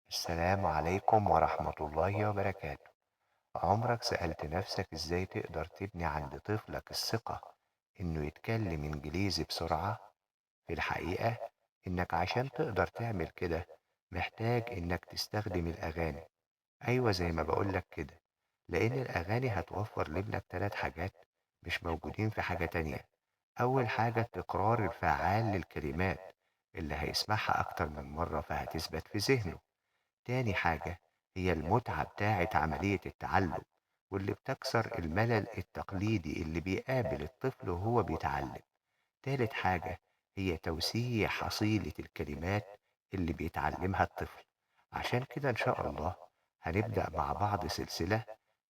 السلام عليكم ورحمة الله وبركاته. عمرك سألت نفسك إزاي تقدر تبني عند طفلك الثقة إنه يتكلم إنجليزي بسرعة؟ في الحقيقة إنك عشان تقدر تعمل كده محتاج إنك تستخدم الأغاني. أيوة زي ما بقولك كده، لأن الأغاني هتوفر لابنك 3 حاجات مش موجودين في حاجة تانية. أول حاجة التكرار الفعال للكلمات اللي هيسمعها أكتر من مرة فهتثبت في ذهنه. تاني حاجة هي المتعة بتاعة عملية التعلم، واللي بتكسر الملل التقليدي اللي بيقابل الطفل وهو بيتعلم. تالت حاجة هي توسيع حصيلة الكلمات اللي بيتعلمها الطفل. عشان كده إن شاء الله هنبدأ مع بعض سلسلة،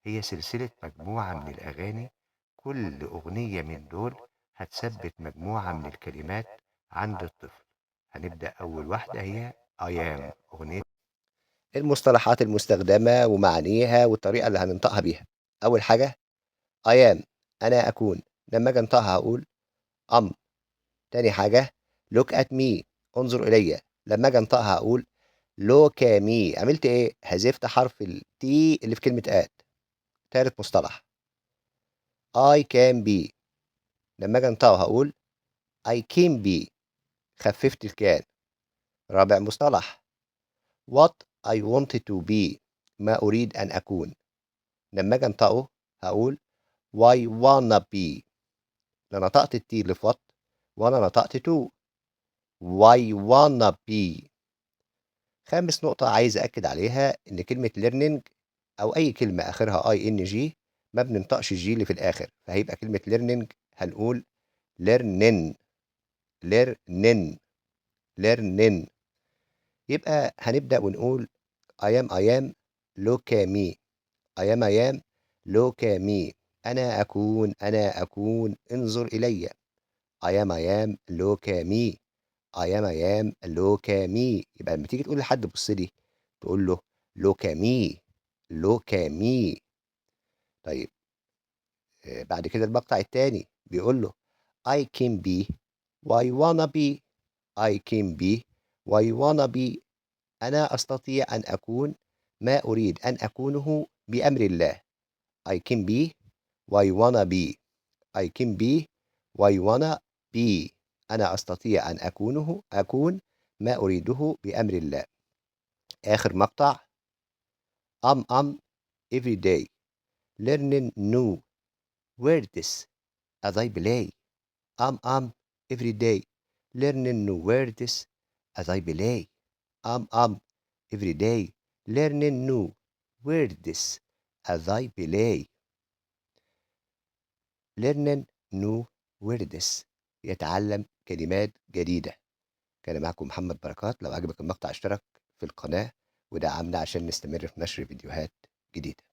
هي سلسلة مجموعة من الأغاني، كل أغنية من دول هتثبت مجموعة من الكلمات عند الطفل. هنبدأ أول واحدة هي I am، أغنية المصطلحات المستخدمة ومعانيها والطريقة اللي هننطقها بيها. أول حاجة I am، أنا أكون، لما أجي أنطقها هقول I'm. تاني حاجة look at me، انظر إلي، لما أجي أنطقها هقول لوك me. عملت إيه؟ حذفت حرف ال T اللي في كلمة at. تالت مصطلح I can be، لما أجي أنطقه هقول I can be، خففت ال can. رابع مصطلح what I want to be، ما أريد أن أكون، لما أجي أنطقه هقول why wanna be، لا نطقت ال T اللي في what ولا نطقت to، why wanna be. خامس نقطة عايز أأكد عليها إن كلمة learning أو أي كلمة آخرها ing ما بننطقش ال G اللي في الآخر، فهيبقى كلمة learning هنقول learning، learning، learning. يبقى هنبدأ ونقول I am I am look at me، I am I am look at me، أنا أكون أنا أكون انظر إلي. I am I am look at me، I am I am look at me. يبقى لما تيجي تقول لحد بص لي تقول له look at me، look at me. طيب بعد كده المقطع التاني بيقول له I can be why wanna be، I can be why wanna be، أنا أستطيع أن أكون ما أريد أن أكونه بأمر الله. I can be why wanna be، I can be why wanna be، أنا أستطيع أن أكون ما أريده بأمر الله. آخر مقطع I'm I'm every day learning new words as I play، I'm I'm every day learning new words as I play، I'm I'm every day learning new words as I play، learning new words يتعلم كلمات جديدة. كان معكم محمد بركات. لو عجبك المقطع اشترك في القناة ودعمنا عشان نستمر في نشر فيديوهات جديدة.